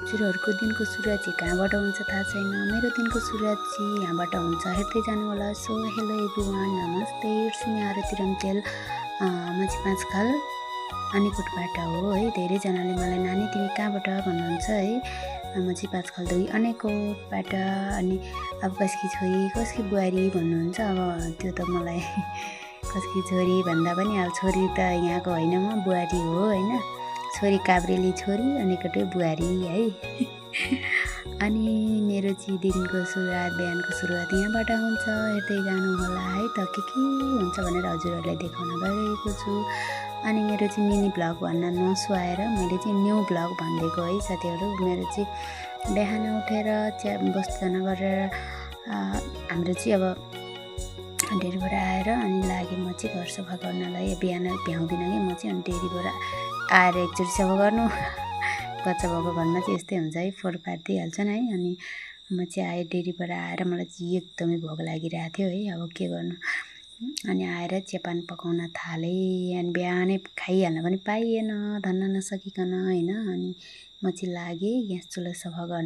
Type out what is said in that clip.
हजुरहरूको दिनको सुरुवात चाहिँ कहाँबाट हुन्छ थाहा छैन, मेरो दिनको सुरुवात चाहिँ यहाँबाट हुन्छ। हेर्दै जानु होला। सो हेलो एभ्रिवान, नमस्ते, इट्स मी आरती रम्तेल। म चाहिँ पाँचखाल अनिकोटबाट हो है। धेरैजनाले मलाई नानी तिमी कहाँबाट भन्नुहुन्छ है। म चाहिँ पाँचखाल 2 अनिकोटबाट। अनि अब कसकी छोरी कसकी बुहारी भन्नुहुन्छ। अब त्यो त मलाई कसकी छोरी भन्दा पनि अब छोरी त यहाँको होइन, म बुहारी हो होइन। छोरी काभ्रेली छोरी अनिकोटै बुहारी है। अनि मेरो चाहिँ दिनको सुरुवात बिहानको सुरुवात यहाँबाट हुन्छ। हेर्दै जानु होला है त के हुन्छ भनेर हजुरहरूलाई देखाउन गइरहेको छु। अनि मेरो चाहिँ मिनी भ्लग भन्न नसुहाएर मैले चाहिँ न्यू भ्लग भनिदिएको है साथीहरू। मेरो चाहिँ बिहान उठेर वस्तुजना गरेर हाम्रो चाहिँ अब डेरीबाट आएर अनि लाग्यो म चाहिँ घर सफा गर्नलाई। बिहान भ्याउँदिनँ कि म चाहिँ। अनि डेरीबाट आएर एकचोटि सफा गर्नु, बच्चा भएको घरमा चाहिँ यस्तै हुन्छ है, फोहोर पारिदिइहाल्छन् है। अनि म चाहिँ आएँ डेरीबाट आएर, मलाई चाहिँ एकदमै भोक लागिरहेको थियो है। अब के गर्नु, अनि आएर चियापान पकाउन थालेँ। अनि बिहानै खाइहाल्न पनि पाइएन, धन्न नसकिकन होइन। अनि म चाहिँ लागेँ ग्यास चुल्हा सफा गर्न।